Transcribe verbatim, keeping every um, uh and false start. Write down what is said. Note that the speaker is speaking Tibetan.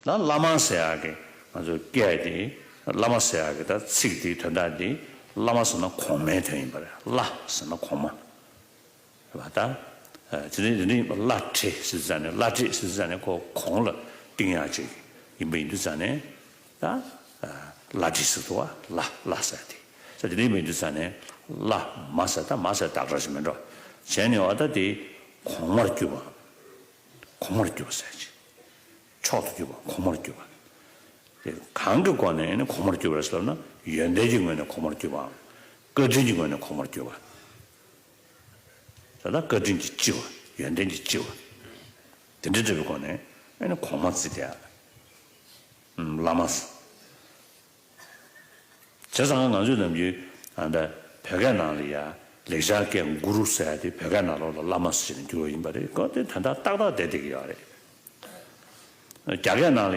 ད་བླ་མ་ཟེར་ཡག་གི་ང་ཚོ་སྐད་དེ། བླ་མ་ཟེར་ཡག་གི་ད་ཚིག་དེའི་དོན་དག་དེ། བླ་མ་ཟེར་ན་གོང་མའི་དོན་ཡིན་པ་རེད། བླ་ཟེར་ན་གོང་མ་རེད་པ། ད་དེ་ནས་དེ་ནས་བླ་བྲེ་ཟེར་ཙང་ནས། བླ་བྲེ་ཟེར་ཙང་ནས་ཁོ་གོང་ལ་བཏིང་ཡག་ཅིག་ཡིན་པ་ཡིན་དུས་ཙང་ནས། ད་བླ་བྲེ་ཟེར་འདུག་བ། བླ་བླ་ཟེར་དེ་ཟེར། དེ་ནས་མི་དུས་ཙང་ནས་བླ་མ་ཟེར། ད་མ་ཟེར་བཏགས་སྒྲ་ཞིག་མིན་འགྲོ། བྱས་ནས་བ། ད་དེ་གོང་མར་གྱུར་པ། གོང་མར་གྱུར་པ་ཟེར་ཅིག་མཆོག་ཏུ་གྱུར་པ། གོང་མར་གྱུར་པ། དེ་གང་གི་སྒོ་ནས་ནི་གོང་མར་གྱུར་པ་རེད་ཟེར་ན། ཡོན་ཏན་གྱི་ངོས་ནས་གོང་མར་གྱུར་པའམ། བཀའ་དྲིན་གྱི་ངོས་ནས་གོང་མར་གྱུར་པ། ད་ལྟ་བཀའ་དྲིན་གྱི་ལྕི་བ། ཡོན་ཏན་གྱི་ལྕི་བ། དེ་འདྲ་འདྲ་བའི་སྒོ་ནས་ཨ་ནི་གོང་མ་བརྩི་དེ་ཡག་བླ་མ་ཟེར། བྱས་ཙང་ང་ཚོའི་ནམ་རྒྱུན་ཨ་ད་བོད་སྐད་ནང་ལ་ཡ་ལེགས་སྦྱར་སྐད་གུ་རུ་ཟེར་ཡ་དེ་བོད་སྐད་ནང་ལོགས་ལ་བླ་མ་ཟེར་ནས་བསྒྱུར་བ་ཡིན་པ་རེད། ཁོ་དེ་དོན་དག་ཏག་ཏག་བསྡད་བསྡད་ཀྱི་ཡོད་རེད། རྒྱ་སྐད་ནང་ལ་